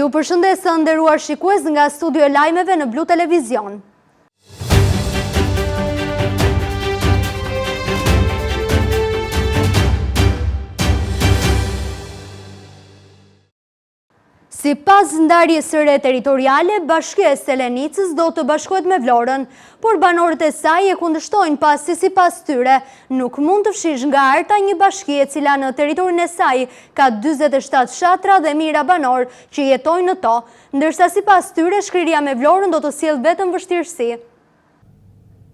Ju përshëndes të nderuar shikues nga studio e lajmeve në Blu Televizion. Sipas ndarjes së re territoriale, bashkia e Selenicës do të bashkohet me Vlorën, por banorët e saj e kundërshtojnë pasi sipas tyre, nuk mund të fshish nga harta një bashki e cila në territorin e saj ka 47 fshatra dhe mijëra banorë që jetojnë në to, ndërsa sipas tyre shkrirja me Vlorën do të sjellë vetëm vështirësi.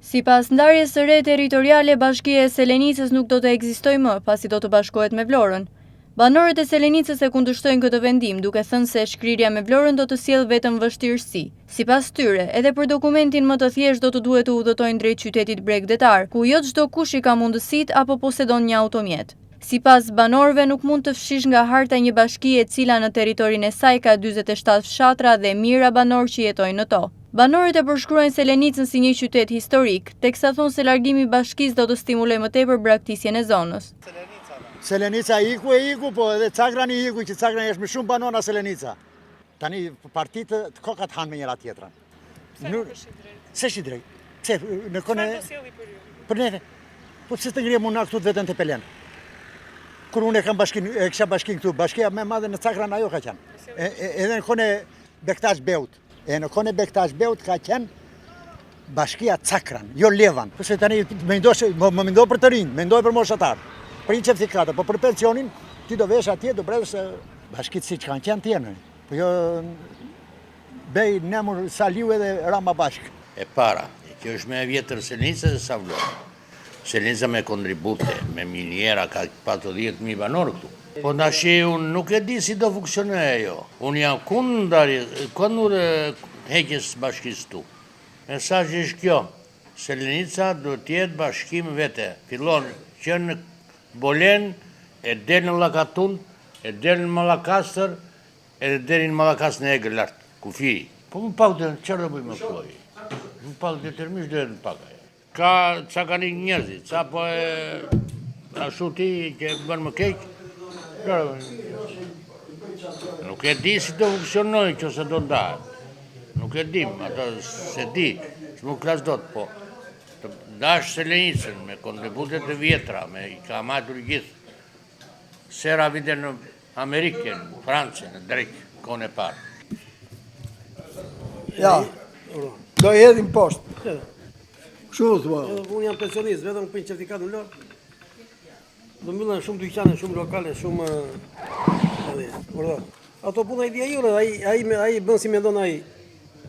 Sipas ndarjes së re territoriale, bashkia e Selenicës nuk do të ekzistojë më, pasi do të bashkohet me Vlorën. Banorët e Selenicës e kundërshtojnë këtë vendim, duke thënë se shkrirja me Vlorën do të sjellë vetëm vështirësi. Sipas tyre, edhe për dokumentin më të thjeshtë do të duhet të udhëtojnë drejt qytetit bregdetar, ku jo çdokush i ka mundësitë apo posedon një automjet. Sipas banorëve nuk mund të fshish nga harta një bashki e cila në territorin e saj ka 47 fshatra dhe mijëra banorë që jetojnë në to. Banorët e përshkruajnë Selenicën si një qytet historik, teksa thonë se largimi i bashkisë do të stimulojë më tepër braktisjen e zonës. Selenica iku e iku, po edhe Cakrani iku, që Cakrani është më shumë banorë nga Selenica. Tani partitë të kokat hanë me njëra tjetrën. Pse nuk është i drejtë? S'është i drejtë. Pse në kone... Çfarë do sjelli për ju? Për neve. Po pse të ngrihem unë këtu të vete në Tepelenë? Kur unë e kam bashkinë, e kisha bashkinë këtu, bashkia më e madhe në Cakran ajo ka qenë. Edhe në kohën e Bektash Beut. E në kohën e Bektash Beut ka qenë bashkia Cakran, jo Levan. Po se tani mendo se më mendo për të rinj, mendoj për moshatar. Për një certifikatë, po për pensionin, ti do vesh atje, do bredhësh bashkitë siç kanë qenë të jenë. Po jo Bej nemur Saliu edhe Rama bashkë. E para, që është më e vjetër Selenica se sa Vlora. Selenica me kontribute, me miniera, ka patur 10.000 banorë këtu. Po tashi unë nuk e di si do funksionojë ajo. Unë jam kundër ndarjes, kundër heqjes së bashkisë këtu. Mesazhi është kjo, Selenica duhet të jetë bashki më vete. Fillon që në Bolen, e del në Llakatund, e del në Mallakastër, Edhe deri në Mallakastrën e Egër lart, kufiri. Po më pak do, çfarë do bëj më këtu ai? Më pak detyrimisht do jetë më pak ai. Ka ca kanë ikë njerëzit, ca po e ashtu ti që e bën më keq. Nuk e di si do funksionojë që se do ndahet. Nuk e dim, ato s'e di, s'mund flas dot, po të ndash Selenicën me kontributet e vjetra, me i ka matur gjithë. Sera vite në Amerikë, në Francë, në drejt, kohën e parë. Ja, do i hedhim poshtë. Kështu thua. Unë jam pensionist, vetëm për një certifikatë në Vlorë. Do mbyllen shumë dyqane, shumë lokale, shumë edhe, urdhë. Ato puna i di ai, ai ai ai bën si mendon ai.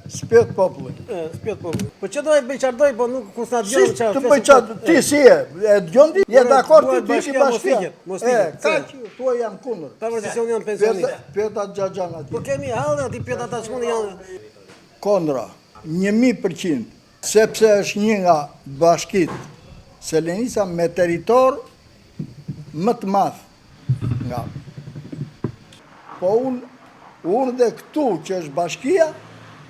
S'pyet popullin. Ë, s'pyet popullin. Po ç'do ai bëj çfarë doj, po nuk kur s'na dëgjon çfarë. Si të bëj çfarë, ti si je? E dëgjon ti? Je dakord ti ti si bashkia? Mos ti. E, kaq, thua jam kundër. Pavarësisht se unë jam pensionist. Pyet atë xhaxhan aty. Po kemi hallin aty pyet ata ç'mund janë. Kondra, 1000%, sepse është një nga bashkitë Selenica me territor më të madh Nga. Po unë, unë dhe këtu që është bashkia,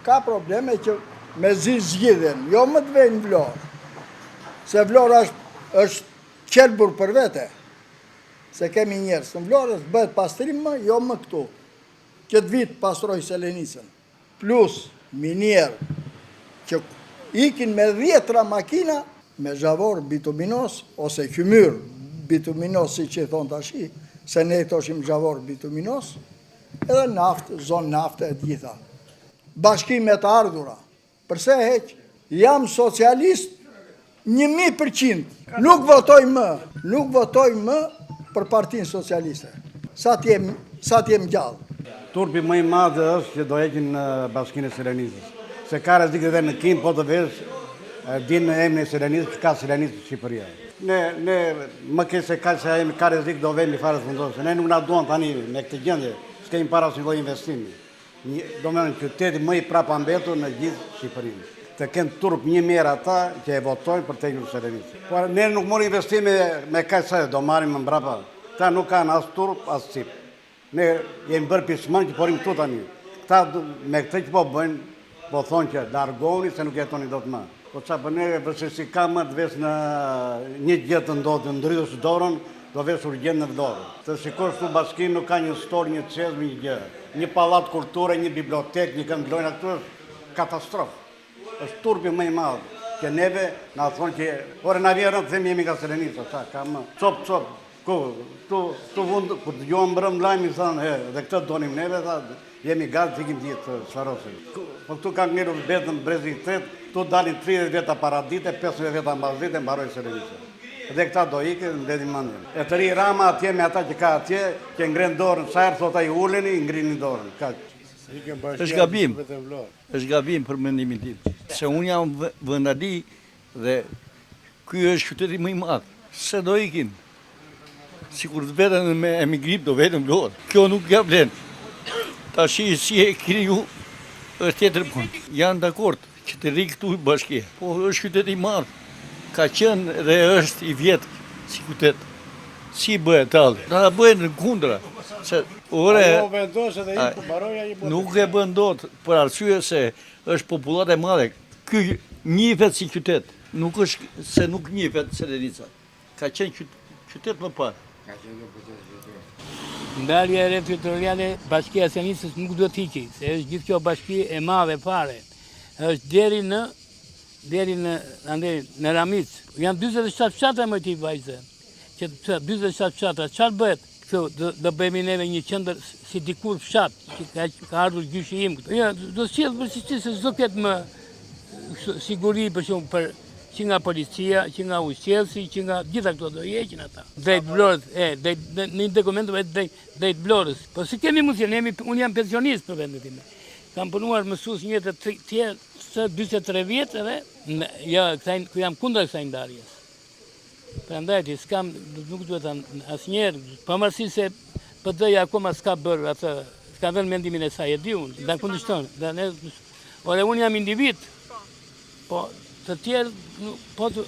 ka probleme që mezi zgjidhen, jo më të vejnë Vlorë. Se Vlora është, është qelbur për vete. Se kemi njerëz në Vlorë, s'bëhet pastrim më, jo më këtu. Që të vijë të pastrojë Selenicën. Plus minierë që ikin me dhjetra makina me zhavor bituminos ose qymyr bituminos siç i thonë tashi, se ne i thoshim zhavor bituminos, edhe naftë, zonë nafte e të gjitha. Bashki me të ardhura. Përse heq? Jam socialist 1000%. Nuk votoj më, nuk votoj më për Partinë Socialiste. Sa të jem, sa të jem gjallë. Turpi më i madh është që do heqin bashkinë e Selenicës. Se ka rrezik edhe në Kinë po të vesh din në emrin e Selenicës që ka Selenicë në Shqipëria. Ne, ne më keq se kaq sa jemi ka rrezik do vemi fare të fundosë. Ne nuk na duan tani me këtë gjendje, s'kemi para asnjë lloj investimi. Një, domethënë qyteti më i prapambetur në gjithë Shqipërinë. Të kenë turp një mirë ata që e votojnë për të hequr Selenicën. Por ne nuk morëm investime me kaq sa do marrim më mbrapa. Këta nuk kanë as turp, as cipë. Ne jemi bërë pishman që po rrimë këtu tani. Këta me këtë që po bëjnë, po thonë që largohuni se nuk jetoni dot më. Po ça për neve vështirësi ka më të vesh në një gjë të ndodhë, të ndrydhësh dorën, Do vesh urgjent në Vlorë. Të shikosh këtu bashkinë nuk ka një stol, një çezmë, një gjë. Një pallat kulture, një bibliotekë, një kënd lojna këtu është katastrofë. Është turpi më i madh që neve na thonë që ore na vjen rëndë të themi jemi nga Selenica, ça ka më copë copë ku këtu këtu vund kur dëgjuam mbrëm lajmin thanë he dhe këtë donim neve tha jemi gati të ikim të gjithë të shfarosemi. Po këtu kanë ngelur vetëm brezi i tretë, këtu dalin 30 veta paradite, 15 veta mbasdite, mbaroi Selenica. Dhe këta do ikin, mbledhin mendjen. E të rrijë Rama atje me ata që ka atje, që ngrenë dorën, sa herë thotë ai uleni, ngrinin dorën. Kaq. Është gabim. Është gabim për mendimin tim. Se unë jam vendali dhe ky është qyteti më i madh. Se do ikin. Sikur të veten me emigrim do veten në Vlorë. Kjo nuk ja vlen. Tashi si e keni ju është tjetër punë. Jam dakord që të rri këtu bashkia. Po është qytet i madh. Ka qenë dhe është i vjetër si qytet. Si bëhet talli? Ta bëjnë në kundra. Se ore nuk e bën dot për arsye se është popullatë e madhe. Ky njihet si qytet, nuk është se nuk njihet Selenica. Ka qenë qytet më parë. Ndarja e re territoriale, bashkia e Selenicës nuk duhet të iki, se është gjithë kjo bashki e madhe fare. Është deri në deri në andej në Ramicë. Janë 47 fshatra më ti vajzë. Që 47 fshatra, çfarë bëhet? Këtu do, do bëjmë neve një qendër si dikur fshat, që ka, ka ardhur gjyshi im këtu. Ja, do sjell për si se s'do ketë më siguri për shumë për që nga policia, që nga ujësjellësi, që nga gjitha këto do i heqin ata. Drejt Vlorës, e, drejt në një dokument do drejt drejt Vlorës. Po si kemi mundësi, ne jemi unë jam pensionist për vendin tim. Kam punuar mësues një të tjerë, 43 vjet edhe, ja, kësaj, ku jam kundra kësaj ndarjes. Prandaj ti s'kam, nuk duhet ta asnjëherë, pavarësisht se PD-ja akoma s'ka bërë atë, s'ka dhënë mendimin e saj, e di unë, dhe kundërshton, dhe ne, ore unë jam individ, po të tjerë, po të,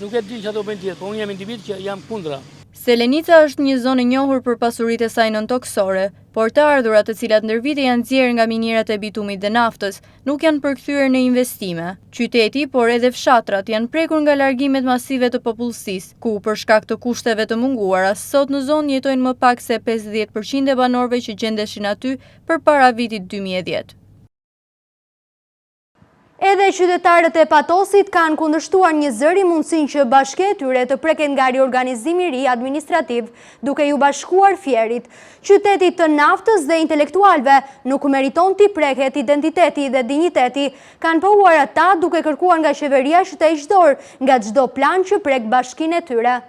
nuk e di çfarë do bëjnë tjerë, po unë jam individ që jam kundra. Selenica është një zonë e njohur për pasuritë e saj nëntokësore, por të ardhurat të cilat ndër vite janë nxjerrë nga minierat e bitumit dhe naftës, nuk janë përkthyer në investime. Qyteti, por edhe fshatrat, janë prekur nga largimet masive të popullsisë, ku, për shkak të kushteve të munguara, sot në zonë jetojnë më pak se 50 për qind e banorëve që gjendeshin aty përpara vitit 2010. Edhe qytetarët e Patosit kanë kundërshtuar njëzëri mundësinë që bashkia e tyre të preket nga riorganizimi i ri administrativ, duke iu bashkuar Fierit. Qytetit të naftës dhe intelektualëve nuk meriton t'i preket identiteti dhe dinjiteti, kanë pohuar ata duke kërkuar nga qeveria që të heqë dorë nga çdo plan që prek bashkinë e tyre.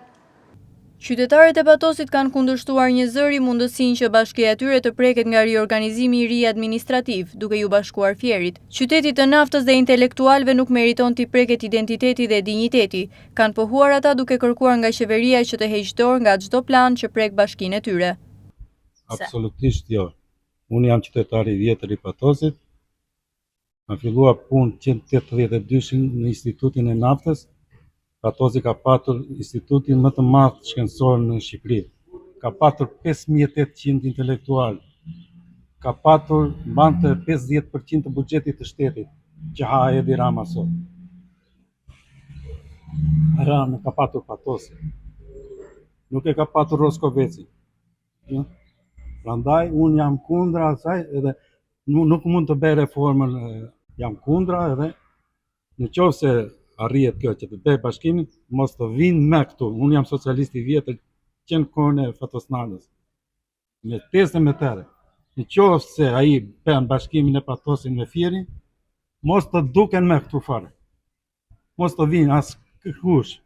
Qytetarët e Patosit kanë kundërshtuar njëzëri mundësinë që bashkia e tyre të preket nga riorganizimi i ri administrativ, duke iu bashkuar Fierit. Qytetit të naftës dhe intelektualëve nuk meriton t'i preket identiteti dhe dinjiteti, kanë pohuar ata duke kërkuar nga qeveria që të heqë dorë nga çdo plan që prek bashkinë e tyre. Absolutisht jo. Unë jam qytetar i vjetër i Patosit. Kam filluar punë që në 82-shin në Institutin e Naftës. Patosi ka patur institutin më të madh shkencor në Shqipëri. Ka patur 5800 intelektualë. Ka patur mbante 50% të buxhetit të shtetit që ha Edi Rama sot. Paranë e ka patur Patosi. Nuk e ka patur Roskoveci. Prandaj unë jam kundra asaj edhe nuk, nuk mund të bëj reformën, jam kundra edhe në qoftë se arrihet kjo që të bëj bashkimin, mos të vinë më këtu. Unë jam socialist i vjetër që në kohën e Fatos Nanos. Me tezë me tërë. Në qoftë se ai bën bashkimin e Patosit me Fierin, mos të duken më këtu fare. Mos të vinë as kush.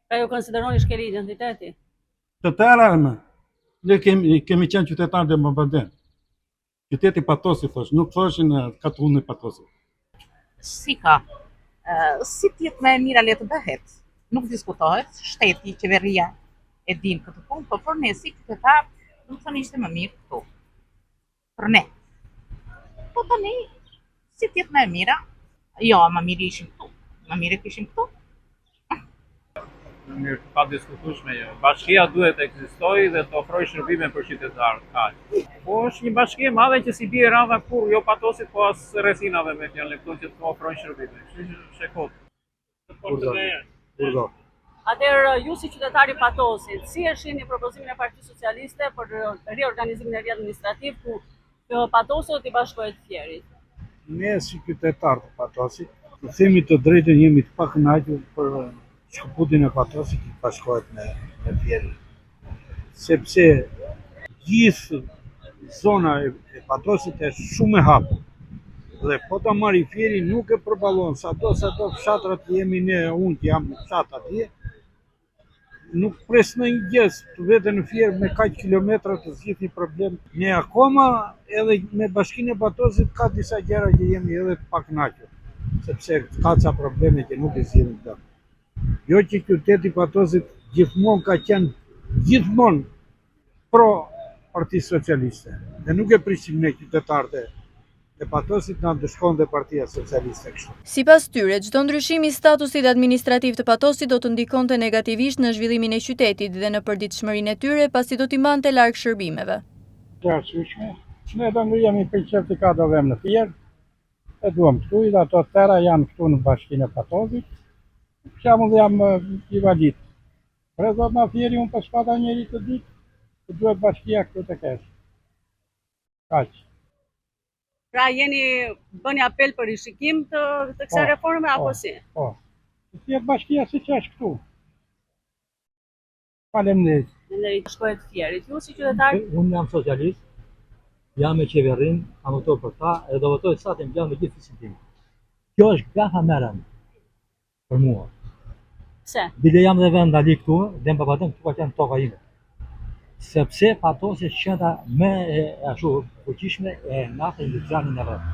Pra ju konsideroni shkelje identiteti? Të tëra më. Ne kemi, kemi qenë qytetarë dhe më bënden. Qyteti Patosi, thosh, nuk thoshin katundi Patosi. Si ka? Si të jetë më e mira le të bëhet. Nuk diskutohet, shteti, qeveria e din këtë punë, po për ne si qytetarë, domethënë ishte më mirë këtu. Për ne. Po tani, si të jetë më e mira? Jo, më mirë ishim këtu. Më mirë kishim këtu. Në mënyrë të padiskutueshme jo. Bashkia duhet të ekzistojë dhe të ofrojë shërbime për qytetarët. Kaq. Po është një bashki e madhe që s'i bie radha kurrë jo Patosit, po as rrethinave me fjalën e këto që të ofrojnë shërbime. Kështu që është e kotë. Urdhëro. Urdhëro. Atëherë ju si qytetar i Patosit, si e shihni propozimin e Partisë Socialiste për riorganizimin e ri administrativ ku Patosi do t'i bashkohet Fierit? Ne si qytetarë të Patosit, të themi të drejtën jemi të pakënaqur për shkëputjen e Patosit që të bashkohet me me Fierin. Sepse gjithë zona e, e Patosit është shumë e hapur. Dhe po ta marri Fieri nuk e përballon, sado sado fshatrat jemi ne, unë që jam në fshat atje, nuk pres ndonjë gjë të vete në Fier me kaq kilometra të zgjidh një problem. Ne akoma edhe me bashkinë e Patosit ka disa gjëra që jemi edhe të pakënaqur, sepse ka ca probleme që nuk i zgjidhim dot. Jo që qyteti i Patosit gjithmonë ka qenë gjithmonë pro Partisë Socialiste. Dhe nuk e prisim ne qytetarët e e Patosit na ndëshkon dhe Partia Socialiste kështu. Sipas tyre, çdo ndryshim i statusit administrativ të Patosit do të ndikonte negativisht në zhvillimin e qytetit dhe në përditshmërinë e tyre, pasi do t'i mbante larg shërbimeve. Të arsyeshme, ne do ngrihemi për certifikatë do vem në Fier, E duam këtu, dhe ato tëra janë këtu në bashkinë e Patosit. Për shembull jam invalid. Bre zot nga Fieri unë po s'pata njeri të dytë, të duhet bashkia këtu të kesh. Kaq. Pra jeni bëni apel për rishikim të, të kësaj po, reforme apo po, si? Po. Të jetë bashkia siç është këtu. Faleminderit. Faleminderit. Bashkohet Fierit. Ju si qytetar? Unë jam socialist, jam me qeverinë, kam votuar për ta edhe do votoj sa të jem gjallë me gjithë fisin tim. Kjo është gafa më e rëndë për mua. Pse? Bile jam dhe vendali këtu, dhe në babaden këtu ka qenë toka ime. Sepse Patosi është qendra më e ashtu fuqishme e naftës industriale në Evropë.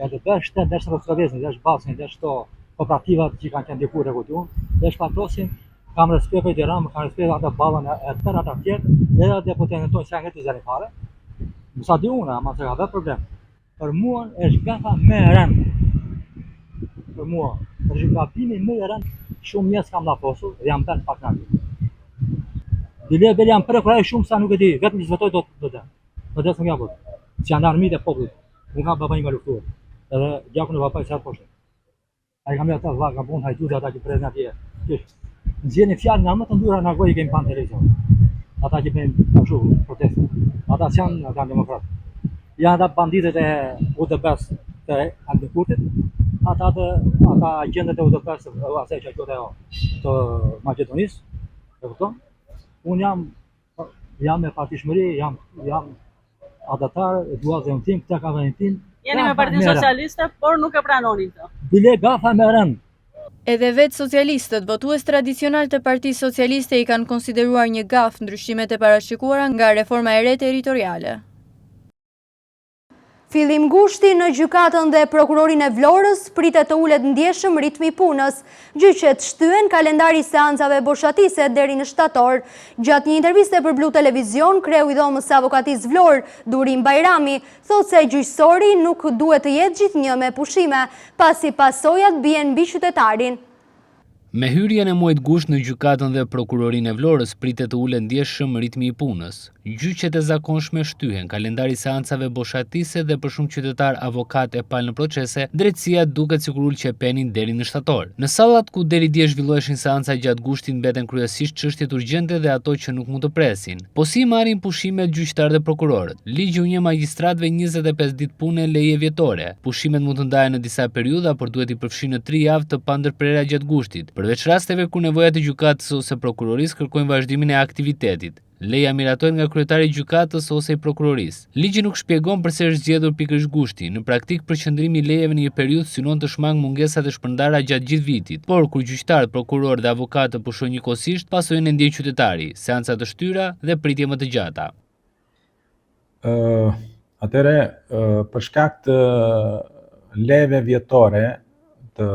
Edhe bësh shtet, dhe është Rostrovezin, dhe është Ballshin, dhe është këto kooperativat që kanë qenë dikur e ku di unë, dhe është Patosin, Kam respekt për Edi Ramën, kam respekt për atë Ballën e tërë ata tjerë, edhe atë deputetën tonë që janë ngritur zërin fare. Më sa di unë, ama se ka vetë problem. Për mua është gafa më e rëndë. Për mua është gabimi më i rëndë. Shumë njerëz kam llafosur dhe jam bërë pak në Bile bile jam prekur ai shumë sa nuk e di, vetëm që s'votoj do do të. Do të s'më jap. Si janë armiqtë e popullit. Unë kam babain ka luftuar. Edhe gjakun e babait sa poshtë. Ai kam ata vlla ka bën hajdutë ata që presin atje. Që nxjerrin fjalë nga më të ndyra nga goja i kemi pa në televizor. Ata që bëjnë ashtu protestë. Ata s'janë ata janë demokratë. Janë ata banditët e UDB-s të Albin Kurtit, ata të ata agjentët e UDB-s asaj që quhet ajo të Maqedonisë, e kupton? Unë jam Jam me partishmëri, jam, jam atdhetar, e dua vendin tim, këtë ka vendin tim. Jeni me Partinë Socialiste, por nuk e pranoni këtë. Bile gafa më e rëndë. Edhe vetë socialistët, votues tradicionalë të Partisë Socialiste i kanë konsideruar një gafë ndryshimet e parashikuara nga reforma e re territoriale. Fillim gushti në gjykatën dhe prokurorinë e Vlorës pritet të ulet ndjeshëm ritmi i punës. Gjyqet shtyhen, kalendari i seancave boshatiset deri në shtator. Gjatë një interviste për Blu Televizion, kreu i Dhomës së Avokatisë Vlorë, Durim Bajrami, thotë se gjyqësori nuk duhet të jetë gjithnjë me pushime, pasi pasojat bien mbi qytetarin. Me hyrjen e muajit gusht në Gjykatën dhe Prokurorinë e Vlorës pritet të ulet ndjeshëm ritmi i punës. Gjyqet e zakonshme shtyhen, kalendari i seancave boshatiset dhe për shumë qytetarë, avokatë e palë në procese, drejtësia duket sikur ul qepenin deri në shtator. Në sallat ku deri dje zhvilloheshin seanca gjatë gushtit mbeten kryesisht çështjet urgjente dhe ato që nuk mund të presin. Po si i marrin pushimet gjyqtarët dhe prokurorët? Ligji u njeh magjistratëve 25 ditë pune leje vjetore. Pushimet mund të ndahen në disa periudha, por duhet t'i përfshijnë në tri javë të pandërprera gjatë gushtit, përveç rasteve kur nevojat e gjykatës ose prokurorisë kërkojnë vazhdimin e aktivitetit. Leja miratohet nga kryetari i gjykatës ose i prokurorisë. Ligji nuk shpjegon përse është zgjedhur pikërisht gushti. Në praktikë, përqendrimi i lejeve në një periudhë synon të shmangë mungesat e shpërndara gjatë gjithë vitit. Por, kur gjyqtarët, prokurorët dhe avokatët pushojnë njëkohësisht, pasojën e ndjen qytetari, seanca të shtyra dhe pritje më të gjata. Atëherë, për shkak të lejeve vjetore të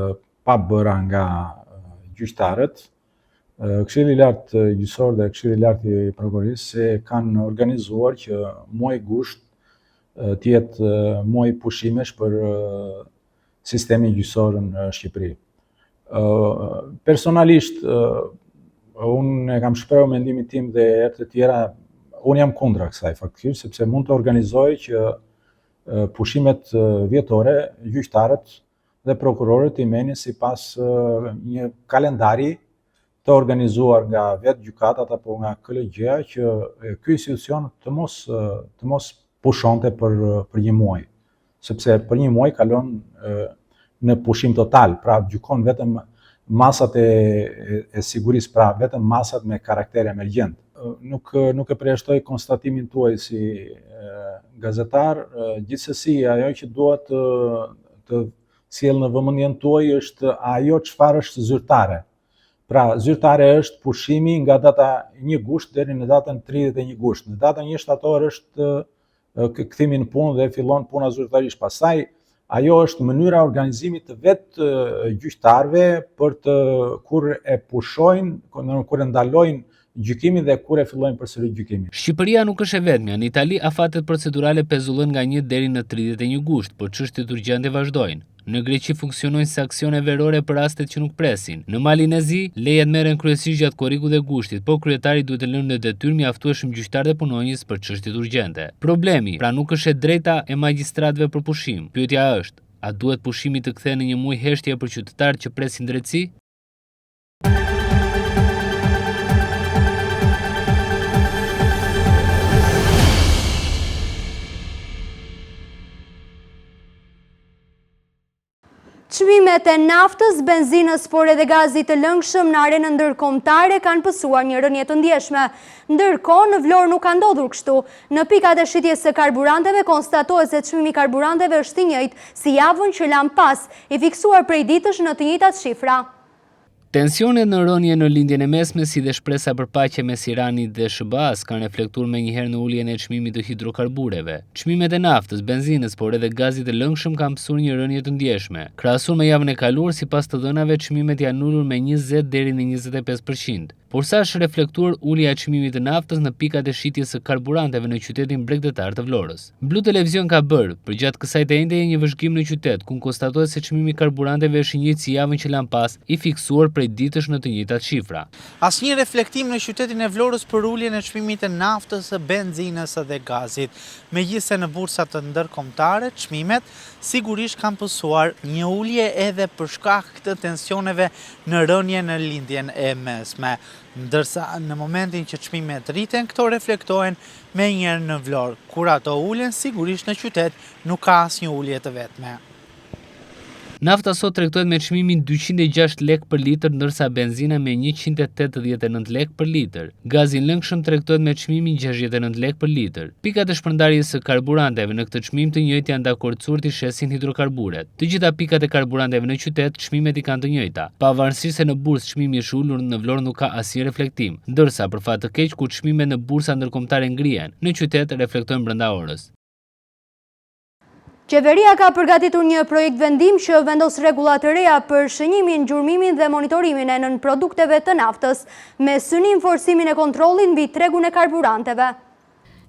pabëra nga gjyqtarët, Këshilli i Lartë Gjyqësor dhe Këshilli i Lartë i Prokurorisë e kanë organizuar që muaji gusht të jetë muaj pushimesh për sistemin gjyqësor në Shqipëri. Personalisht unë e kam shprehur mendimin tim dhe herë të tjera, unë jam kundra kësaj faktikisht sepse mund të organizojë që pushimet vjetore gjyqtarët dhe prokurorët t'i merrnin sipas një kalendari të organizuar nga vetë gjykatat apo nga KLGJ-ja që ky institucion të mos të mos pushonte për për një muaj, sepse për një muaj kalon në pushim total, pra gjykon vetëm masat e, e, e sigurisë, pra vetëm masat me karakter emergjent. Nuk nuk e përjashtoj konstatimin tuaj si gazetar, gjithsesi ajo që dua të të sjell në vëmendjen tuaj është ajo çfarë është zyrtare. Pra, zyrtare është pushimi nga data 1 gusht deri në datën 31 gusht. Në datën 1 shtator është kthimi në punë dhe fillon puna zyrtarisht. Pastaj, ajo është mënyra e organizimit të vetë gjyqtarëve për të kur e pushojnë, kur e ndalojnë gjykimin dhe kur e fillojnë përsëri gjykimin. Shqipëria nuk është e vetmja, në Itali afatet procedurale pezullohen nga 1 deri në 31 gusht, por çështjet urgjente vazhdojnë. Në Greqi funksionojnë sanksione verore për rastet që nuk presin. Në Malin e Zi, lejet merren kryesisht gjatë korrikut dhe gushtit, por kryetari duhet të lënë në detyrë mjaftueshëm gjyqtarë dhe punonjës për çështjet urgjente. Problemi, pra nuk është e drejta e magjistratëve për pushim. Pyetja është, a duhet pushimi të kthehet në një muaj heshtje për qytetarët që presin drejtësi? Çmimet e naftës, benzinës, por edhe gazit të lëngshëm në arenën ndërkombëtare kanë pësuar një rënie të ndjeshme. Ndërkohë, në Vlorë nuk ka ndodhur kështu. Në pikat e shitjes së karburanteve konstatohet se çmimi i karburanteve është i njëjtë si javën që lamë pas, i fiksuar prej ditësh në të njëjtat shifra. Tensionet në rënie në Lindjen e Mesme si dhe shpresa për paqe mes Iranit dhe SHBA-së kanë reflektuar menjëherë në uljen e çmimit të hidrokarbureve. Çmimet e naftës, benzinës, por edhe gazit të lëngshëm kanë pësuar një rënie të ndjeshme. Krahasuar me javën e kaluar, sipas të dhënave, çmimet janë ulur me 20 deri në 25 për qind. Por sa është reflektuar ulja e çmimit të naftës në pikat e shitjes së karburanteve në qytetin bregdetar të Vlorës? Blu Televizion ka bërë, përgjatë kësaj të enjteje një vëzhgim në qytet, ku konstatohet se çmimi i karburanteve është i njëjtë si javën që lamë pas, i fiksuar prej ditësh në të njëjtat shifra. Asnjë reflektim në qytetin e Vlorës për uljen e çmimit të naftës, benzinës dhe gazit. Megjithëse në bursat ndërkombëtare çmimet sigurisht kanë pësuar një ulje edhe për shkak të tensioneve në rënie në Lindjen e Mesme. Ndërsa në momentin që çmimet rriten, këto reflektohen menjëherë në Vlorë. Kur ato ulen, sigurisht në qytet nuk ka asnjë ulje të vetme. Nafta sot tregtohet me çmimin 206 lekë për litër, ndërsa benzina me 189 lekë për litër. Gazi i lëngshëm tregtohet me çmimin 69 lekë për litër. Pikat e shpërndarjes së karburanteve në këtë çmim të njëjtë janë dakordësuar t'i shesin hidrokarburet. Të gjitha pikat e karburanteve në qytet, çmimet i kanë të njëjta. Pavarësisht se në bursë çmimi është ulur, në Vlorë nuk ka asnjë reflektim. Ndërsa, për fat të keq, kur çmimet në bursa ndërkombëtare ngrihen, në qytet reflektojnë brenda orës. Qeveria ka përgatitur një projektvendim që vendos rregulla të reja për shënjimin, gjurmimin dhe monitorimin e nënprodukteve të naftës, me synim forcimin e kontrollit mbi tregun e karburanteve.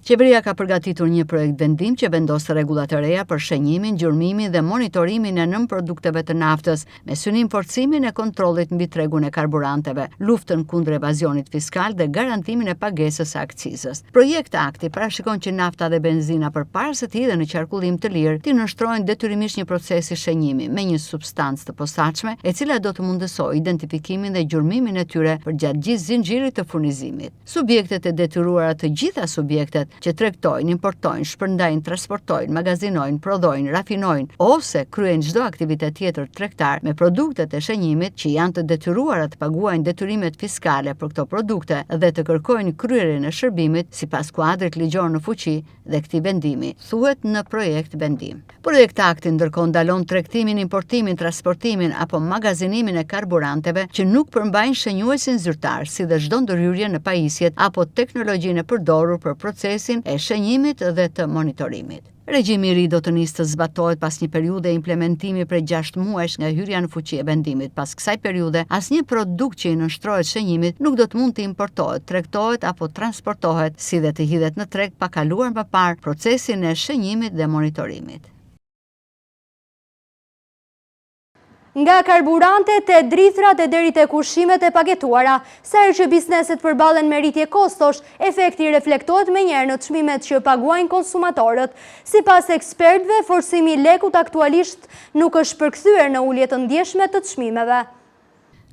Qeveria ka përgatitur një projektvendim që vendos rregulla të reja për shënjimin, gjurmimin dhe monitorimin e nënprodukteve të naftës, me synim forcimin e kontrollit mbi tregun e karburanteve, luftën kundër evazionit fiskal dhe garantimin e pagesës së akcizës. Projekt-akti parashikon që nafta dhe benzina përpara se të hidhen në qarkullim të lirë, t'i nënshtrohen detyrimisht një procesi shënjimi me një substancë të posaçme, e cila do të mundësojë identifikimin dhe gjurmimin e tyre përgjatë gjithë zinxhirit të furnizimit. Subjektet e detyruara të gjitha subjektet që tregtojnë, importojnë, shpërndajnë, transportojnë, magazinojnë, prodhojnë, rafinojnë ose kryejnë çdo aktivitet tjetër tregtar me produktet e shënjimit që janë të detyruara të paguajnë detyrimet fiskale për këto produkte dhe të kërkojnë kryerjen e shërbimit sipas kuadrit ligjor në fuqi dhe këtij vendimi, thuhet në projektvendim. Projektakti ndërkohë ndalon tregtimin, importimin, transportimin apo magazinimin e karburanteve që nuk përmbajnë shënjuesin zyrtar, si dhe çdo ndërhyrje në pajisjet apo teknologjinë e përdorur për procesin e shënjimit dhe të monitorimit. Regjimi i ri do të nisë të zbatohet pas një periudhe implementimi prej 6 muajsh nga hyrja në fuqi e vendimit. Pas kësaj periudhe, asnjë produkt që i nënshtrohet shënjimit nuk do të mund të importohet, tregtohet apo transportohet, si dhe të hidhet në treg pa kaluar më parë procesin e shënjimit dhe monitorimit. Nga karburantet te drithërat e deri tek ushqimet e paketuara, sa herë që bizneset përballen me rritje kostosh, efekti reflektohet menjëherë në çmimet që paguajnë konsumatorët. Sipas ekspertëve, forcimi i lekut aktualisht nuk është përkthyer në ulje të ndjeshme të çmimeve.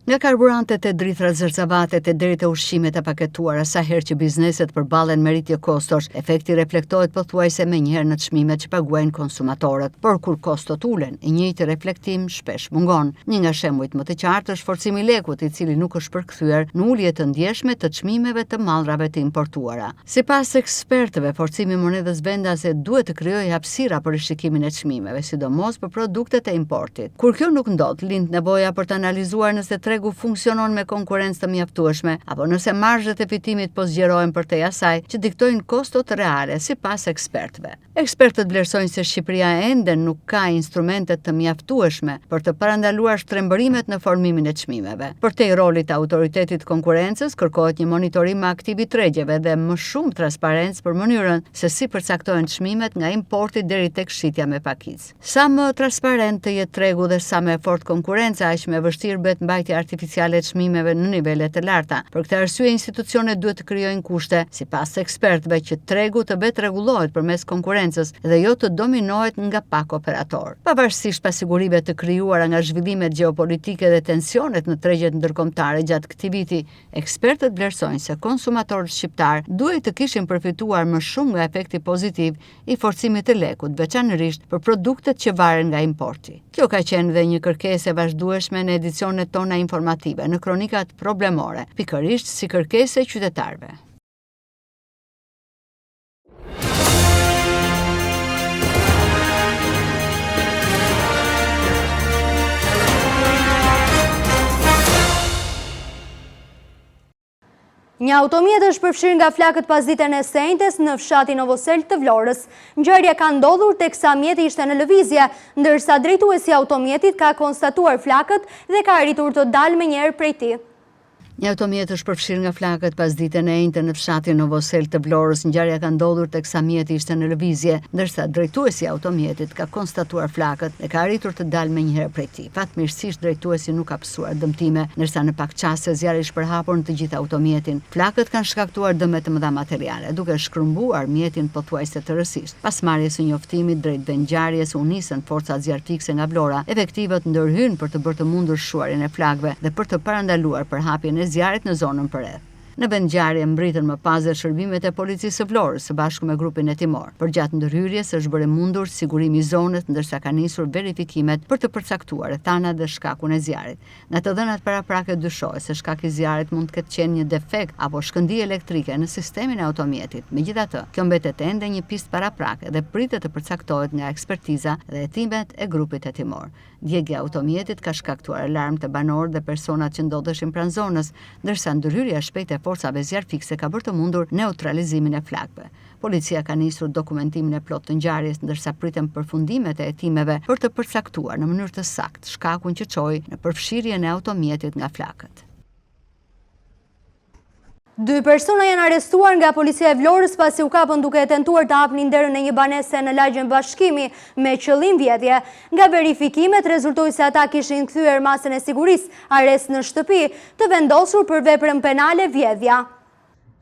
Nga karburantet te drithërat zarzavatet e deri te ushqimet e paketuara, sa herë që bizneset përballen me rritje kostosh, efekti reflektohet pothuajse menjëherë në çmimet që paguajnë konsumatorët. Por kur kostot ulen, i njëjti reflektim shpesh mungon. Një nga shembujt më të qartë është forcimi i lekut, i cili nuk është përkthyer në ulje të ndjeshme të çmimeve të mallrave të importuara. Sipas ekspertëve, forcimi i monedhës vendase duhet të krijojë hapësira për rishikimin e çmimeve, sidomos për produktet e importit. Kur kjo nuk ndodh, lind nevoja për të analizuar nëse tregu funksionon me konkurrencë të mjaftueshme apo nëse marzhet e fitimit po zgjerohen përtej asaj që diktojnë kostot reale, sipas ekspertëve. Ekspertët vlerësojnë se Shqipëria ende nuk ka instrumente të mjaftueshme për të parandaluar shtrembërimet në formimin e çmimeve. Përtej rolit të Autoritetit të Konkurrencës, kërkohet një monitorim më aktiv i tregjeve dhe më shumë transparencë për mënyrën se si përcaktohen çmimet nga importi deri tek shitja me pakicë. Sa më transparent të jetë tregu dhe sa më e fortë konkurrenca, aq më e vështirë bëhet mbajtja artificiale e çmimeve në nivele të larta. Për këtë arsye, institucionet duhet të krijojnë kushte, sipas ekspertëve, që tregu të vetërregullohet përmes konkurrencës dhe jo të dominohet nga pak operatorë. Pavarësisht pasigurive të krijuara nga zhvillimet gjeopolitike dhe tensionet në tregjet ndërkombëtare gjatë këtij viti, ekspertët vlerësojnë se konsumatorët shqiptarë duhej të kishin përfituar më shumë nga efekti pozitiv i forcimit të lekut, veçanërisht për produktet që varen nga importi. Kjo ka qenë dhe një kërkesë e vazhdueshme në edicionet tona informative, në kronikat problemore, pikërisht si kërkesë e qytetarëve. Një automjet është përfshirë nga flakët pasditen e së enjtes në fshatin Novoselë të Vlorës. Ngjarja ka ndodhur teksa mjeti ishte në lëvizje, ndërsa drejtuesi i automjetit ka konstatuar flakët dhe ka arritur të dalë menjëherë prej tij. Një automjet është përfshirë nga flakët pasditen e enjte në fshatin Novoselë të Vlorës. Ngjarja ka ndodhur teksa mjeti ishte në lëvizje, ndërsa drejtuesi i automjetit ka konstatuar flakët dhe ka arritur të dalë menjëherë prej tij. Fatmirësisht drejtuesi nuk ka pësuar dëmtime, ndërsa në pak çaste zjarri është përhapur në të gjithë automjetin. Flakët kanë shkaktuar dëme të mëdha materiale, duke shkrumbuar mjetin pothuajse tërësisht. Pas marrjes së njoftimit, drejt vendngjarjes u nisën forcat zjarrfikëse nga Vlora. Efektivët ndërhynë për të bërë të mundur shuarjen e flakëve dhe për të parandaluar përhapjen e zjarrit në zonën përreth. Në vendngjarje mbërritën më pas dhe shërbimet e Policisë së Vlorës së bashku me grupin hetimor. Përgjatë ndërhyrjes është bërë e mundur sigurimi i zonës ndërsa kanë nisur verifikimet për të përcaktuar rrethanat dhe shkakun e zjarrit. Nga të dhënat paraprake dyshohet se shkak i zjarrit mund të ketë qenë një defekt apo shkëndijë elektrike në sistemin e automjetit. Megjithatë, kjo mbetet ende një pistë paraprake dhe pritet të përcaktohet nga ekspertiza dhe hetimet e grupit hetimor. Djegia e automjetit ka shkaktuar alarm te banorët dhe personat që ndodheshin pranë zonës, ndërsa ndërhyrja e shpejtë e forcave zjarrfikëse ka bërë të mundur neutralizimin e flakëve. Policia ka nisur dokumentimin e plotë të ngjarjes, ndërsa priten përfundimet e hetimeve për të përcaktuar në mënyrë të saktë shkakun që çoi në përfshirjen e automjetit nga flakët. Dy persona janë arrestuar nga policia e Vlorës pasi u kapën duke tentuar të hapnin derën e një banese në lagjen Bashkimi me qëllim vjedhje. Nga verifikimet rezultoi se ata kishin thyer masën e sigurisë, arrest në shtëpi, të vendosur për veprën penale vjedhja.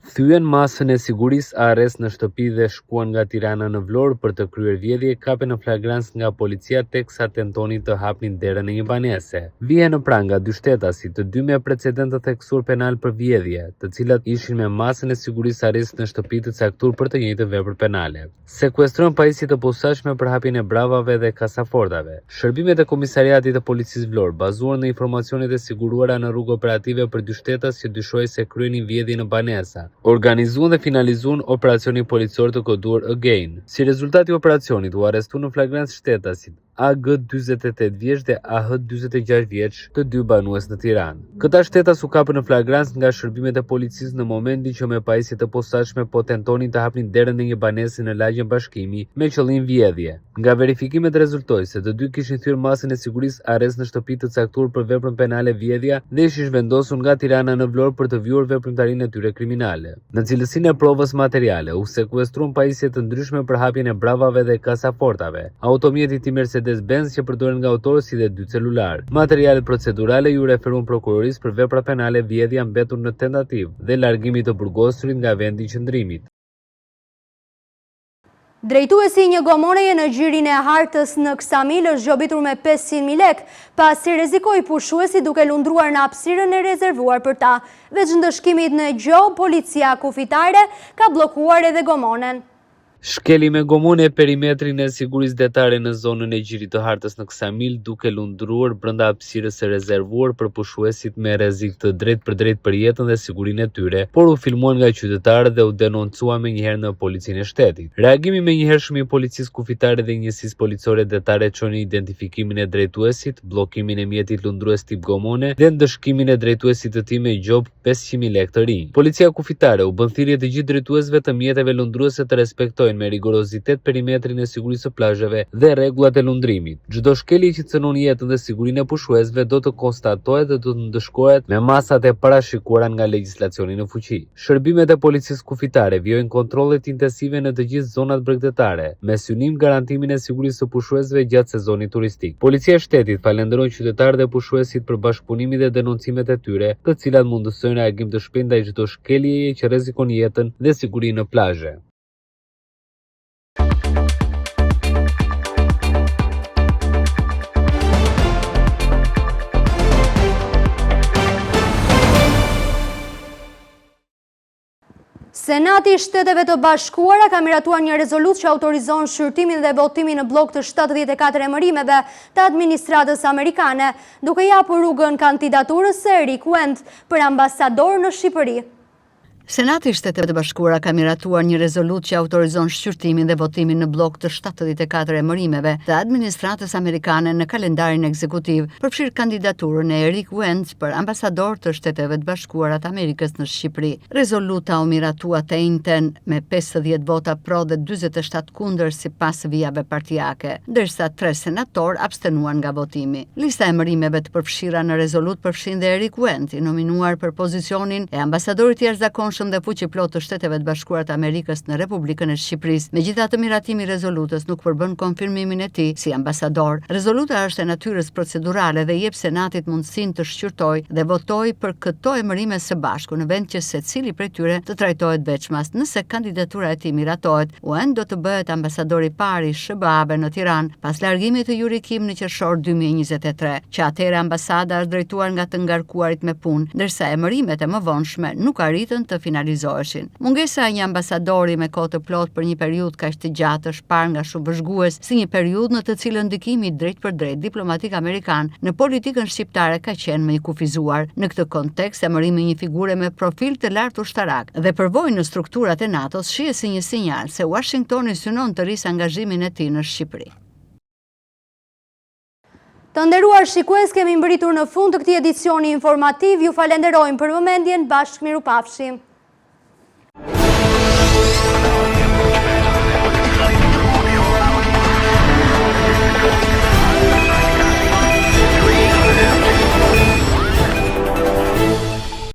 Thyen masën e sigurisë arrest në shtëpi dhe shkuan nga Tirana në Vlorë për të kryer vjedhje, kapen në flagrancë nga policia teksa tentonin të hapnin derën e një banese. Vihen në pranga dy shtetasit, të dy me precedentë të theksuar penalë për vjedhje, të cilat ishin me masën e sigurisë arrest në shtëpi të caktuar për të njëjtën vepër penale. Sekuestrohen pajisje të posaçme për hapjen e bravave dhe kasafortave. Shërbimet e Komisariatit të Policisë Vlorë, bazuar në informacionet e siguruara në rrugë operative për dy shtetas që dyshohej se kryenin vjedhje në banesa, organizuan dhe finalizuan operacionin policor të koduar Again. Si rezultat i operacionit, u arrestuan në flagrancë shtetasit, AG 48 vjeç dhe AH 46 vjeç, të dy banues në Tiranë. Këta shtetas u kapën në flagrancë nga shërbimet e policisë në momentin që me pajisje të posaçme po tentonin të hapnin derën e një banese në lagjen Bashkimi me qëllim vjedhje. Nga verifikimet rezultoi se të dy kishin thyer masën e sigurisë arrest në shtëpi të caktuar për veprën penale vjedhja dhe ishin zhvendosur nga Tirana në Vlorë për të vijuar veprimtarinë e tyre kriminale. Në cilësinë e provës materiale, u sekuestruan pajisje të ndryshme për hapjen e bravave dhe kasafortave, automjeti tip Mercedes Benz që përdoret nga autorët si dhe dy celularë. Materialet procedurale iu referuan prokurorisë për vepra penale vjedhja mbetur në tentativë dhe largimi i të burgosurit nga vendi i qëndrimit. Drejtuesi i një gomoneje në gjirin e Hartës në Ksamil është gjobitur me 500.000 lekë, pasi rrezikoi pushuesit duke lundruar në hapësirën e rezervuar për ta. Veç ndëshkimit në gjobë, policia kufitare ka bllokuar edhe gomonen. Shkeli me gomone perimetrin e sigurisë detare në zonën e Gjirit të Hartës në Ksamil, duke lundruar brenda hapësirës së rezervuar për pushuesit me rrezik të drejtpërdrejtë për jetën dhe sigurinë e tyre, por u filmuan nga qytetarët dhe u denoncua menjëherë në Policinë e Shtetit. Reagimi i menjëhershëm i Policisë Kufitare dhe Njësisë Policore Detare çoi në identifikimin e drejtuesit, bllokimin e mjetit lundrues tip gomone dhe ndëshkimin e drejtuesit të tij me gjobë 500.000 lekë të rinj. Policia Kufitare u bën thirrje të gjithë drejtuesve të mjeteve lundruese të respektojnë me rigorozitet perimetrin e sigurisë së plazheve dhe rregullat e lundrimit. Çdo shkelje që cënon jetën dhe sigurinë e pushuesve do të konstatohet dhe do të ndëshkohet me masat e parashikuara nga legjislacioni në fuqi. Shërbimet e Policisë Kufitare vijojnë kontrollet intensive në të gjithë zonat bregdetare, me synim garantimin e sigurisë së pushuesve gjatë sezonit turistik. Policia e Shtetit falënderon qytetarët dhe pushuesit për bashkëpunimin dhe denoncimet e tyre, të cilat mundësojnë reagim të shpejtë ndaj çdo shkeljeje që rrezikon jetën dhe sigurinë në plazhe. Senati i Shteteve të Bashkuara ka miratuar një rezolutë që autorizon shqyrtimin dhe votimin në bllok të 74 emërimeve të administratës amerikane, duke i hapur rrugën kandidaturës së Erik Wendt për ambasador në Shqipëri. Senati i Shteteve të Bashkuara ka miratuar një rezolutë që autorizon shqyrtimin dhe votimin në bllok të 74 emërimeve të administratës amerikane në kalendarin ekzekutiv, përfshirë kandidaturën e Erik Wendt për ambasador të Shteteve të Bashkuara të Amerikës në Shqipëri. Rezoluta u miratua të enjten me 50 vota pro dhe 47 kundër sipas vijave partiake, ndërsa tre senatorë abstenuan nga votimi. Lista e emërimeve të përfshira në rezolutë përfshin dhe Erik Wendt, i nominuar për pozicionin e ambasadorit të jashtëzakonshëm dhe fuqiplotë të Shteteve të Bashkuara të Amerikës në Republikën e Shqipërisë. Megjithatë, miratimi i rezolutës nuk përbën konfirmimin e tij si ambasador. Rezoluta është e natyrës procedurale dhe i jep Senatit mundësinë të shqyrtojë dhe votojë për këto emërime së bashku, në vend që secili prej tyre të trajtohet veçmas. Nëse kandidatura e tij miratohet, Wendt do të bëhet ambasadori i parë i SHBA-ve në Tiranë, pas largimit të Yuri Kim në qershor 2023. Që atëherë ambasada është drejtuar nga të ngarkuarit me punë, ndërsa emërimet e mëvonshme nuk arritën të finalizoheshin. Mungesa e një ambasadori me kohë të plotë për një periudhë kaq të gjatë është parë nga shumë vëzhgues si një periudhë në të cilën ndikimi i drejtpërdrejtë diplomatik amerikan në politikën shqiptare ka qenë më i kufizuar. Në këtë kontekst, emërimi i një figure me profil të lartë ushtarak dhe përvojë në strukturat e NATO-s shihet si një sinjal se Uashingtoni synon të rrisë angazhimin e tij në Shqipëri. Të nderuar shikues, kemi mbërritur në fund të këtij edicioni informativ. Ju falenderojmë për vëmendjen, bashkë mirupafshim.